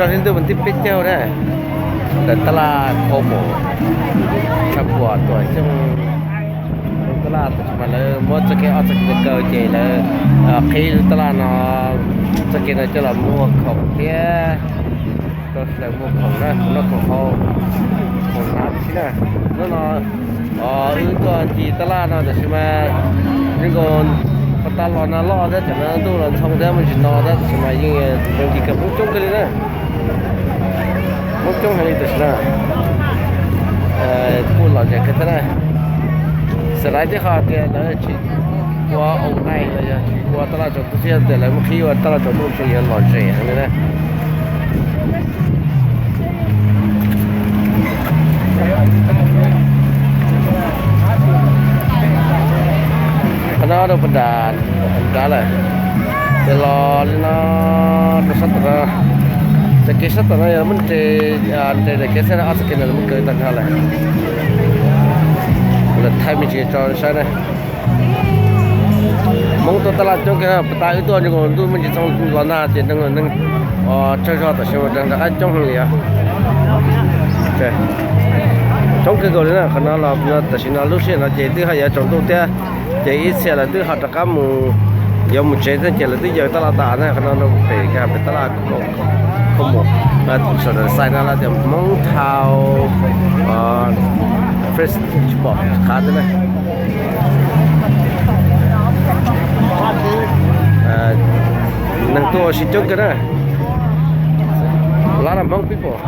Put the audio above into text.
Li ntuj vas thib peb caug na, ntawm tab laj Qhov Muas, Tshaj Puam Tuam Xyooj, tab laj tab sis mas lawv muab txoj kev ob txoj kev kaw ces lawv qhib tab laj no, txoj kev no coj los muag khoom thiab, rau sawv daws muag khoom na, khoom noj khoom haus, khoom hnav tib si na. Hnub no wb tuaj ci tab laj no tab sis mas zoo nkaus pas tas los nag loj thiab tam no ntuj los ntxhoo thiab muaj tsis no thiab tab sis mas yeej zoo ci kawg, hmoob coob kawg li na. Hmoob coob heev li tam sim no. Kuj lom zem kawg thiab na. Xam laiv thiab qhov tias lawv tsis ua online los yog tsis ua tab laj tsaus ntuj xwb, yog tias lawv muab qhib ua tab laj tsaus ntuj ces yuav lom zem heev li na. Qhov no rau puag nram nrad lawm, ces los li no rau sab tom no, ces kev sab tom no yog muab nres, nres daim kev xab ob txoj kev no muab kaw tag nrho lawm. Lawv thaij me ntsis tso saib na. Hmoob tuaj tab laj coob kawg, pas tas wb tuaj zoo nkaus ntuj muaj ntsis txoov los nag ces neeg tsawg zog tam sim no rov qab coob heev li os. Coob kawg nkaus li na. Qhov no los tam sim no lub sij hawm no ces twb ho yuav tsaus ntuj thiab, ces ib txhia lawv twb ho rov qab mus, yuav mus tsev thiab ces lawv twb yaws tab laj tas na. Qhov no pem pem tab laj Qhov Muas, saum no lawv xaiv no lawv tias Hmoob Town Festival qhav thiab na. Neeg tuaj ua si coob kawg na. Lot of Hmong people.